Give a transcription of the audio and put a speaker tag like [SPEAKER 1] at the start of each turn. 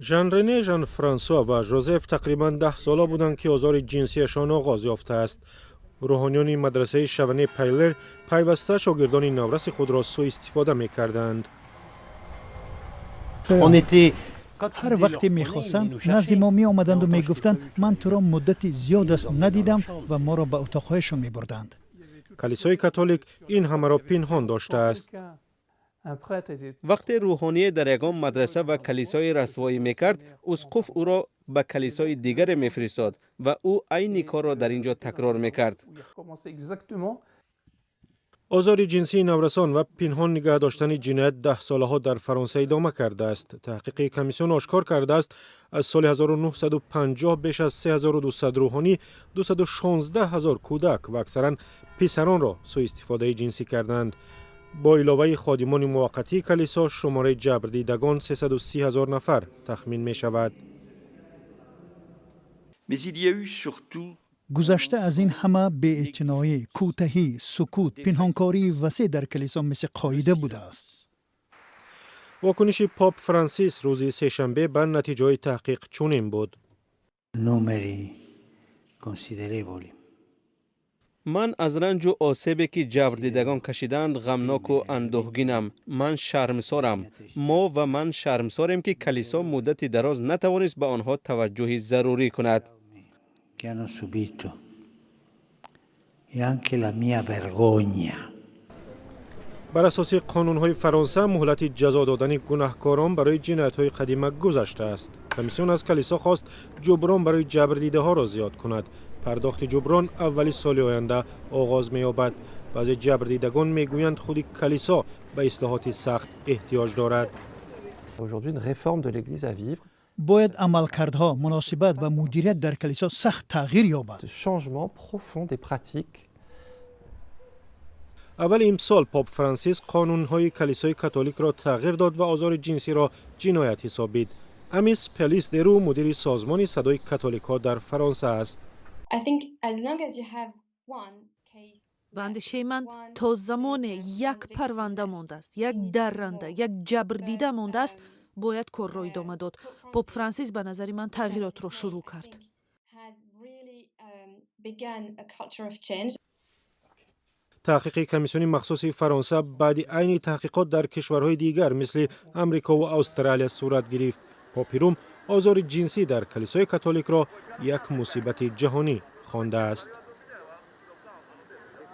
[SPEAKER 1] Жан Рене, Жан Франсуа ва Жозеф тақрибан 10 сола буданд, ки озори ҷинсиашон оғоз ёфтааст. Рӯҳониёни мадрасаи Шаване Пайлер пайваста шогирдони навраси худро суистифода мекарданд.
[SPEAKER 2] Ҳар вақте мехостанд, назди мо меомаданду мегуфтанд: «Ман туро муддати зиёд аст надидам», ва моро ба утоқҳояшон мебурданд.
[SPEAKER 1] Калисои католик ин ҳамаро пинҳон доштааст.
[SPEAKER 3] Вақте рӯҳоние дар ягон мадраса ва калисои расвоӣ мекард, усқуф ӯро ба калисои дигаре мефиристод ва ӯ айни корро дар ин ҷо такрор мекард.
[SPEAKER 1] Озори ҷинсии наврасон ва пинҳон нигаҳ доштани ҷиноят 10-солаҳо дар Фаронса идома кардааст. Таҳқиқи комиссион ошкор кардааст, аз соли 1950 беш аз 3200 рӯҳонӣ 216 ҳазор кӯдак ва аксаран писаронро суистифодаи ҷинсӣ карданд. Бо иловаи ходимони муваққатии калисо, шумораи ҷабрдидагон 330 ҳазор нафар тахмин мешавад.
[SPEAKER 4] Mais il y a eu surtout
[SPEAKER 2] Гузашта аз ин ҳама, беэътиноӣ, кӯтаҳӣ, сукут, пинҳонкории васеъ дар калисо мисли қоида будааст.
[SPEAKER 1] Вокуниши Поп Франсис рӯзи сешанбе ба натиҷаҳои таҳқиқ чунин буд.
[SPEAKER 5] Numeri considerevoli.
[SPEAKER 3] Ман аз ранҷу осебе, ки ҷабрдидагон кашидаанд, ғамноку андӯҳгинам. Ман шармсорам. Мо ва ман шармсорем, ки калисо муддати дароз натавонист ба онҳо таваҷҷӯҳи зарурӣ кунад.
[SPEAKER 5] Che hanno subito e anche la mia vergogna.
[SPEAKER 1] Бар асоси қонунҳои Фаронса, муҳлати ҷазо додани гунаҳкорон барои ҷиноятҳои қадима гузаштааст. Комиссион аз калисо хост, ҷуброн барои ҷабрдидаҳоро зиёд кунад. Пардохти ҷуброн аввали соли оянда оғоз меёбад. Баъзе ҷабрдидагон мегӯянд, худи калисо ба ислоҳоти сахт эҳтиёҷ дорад.
[SPEAKER 6] Aujourd'hui, une réforme de l'Église à vivre.
[SPEAKER 2] Бояд амалкардҳо, муносибат ва мудирият дар калисо сахт тағйир ёбад.
[SPEAKER 6] De changement profond des pratiques.
[SPEAKER 1] Аввали имсол Поп Франсис қонунҳои калисои католикро тағйир дод ва озори ҷинсиро ҷиноят ҳисобид. Амис Пелис Деру мудири созмони Садои католикҳо дар Фаронса аст.
[SPEAKER 7] Ба андешаи ман, то замоне як парванда мондааст, як дарранда, як ҷабрдида мондааст, бояд корро идома дод. Поп Франсис, ба назари ман, тағйиротро шурӯъ кард.
[SPEAKER 1] Таҳқиқи комиссиони махсуси Фаронса баъди айни таҳқиқот дар кишварҳои дигар, мисли Амрикову Австралия, сурат гирифт. Попи Рум озори ҷинсӣ дар калисои католикро як мусибати ҷаҳонӣ хондааст.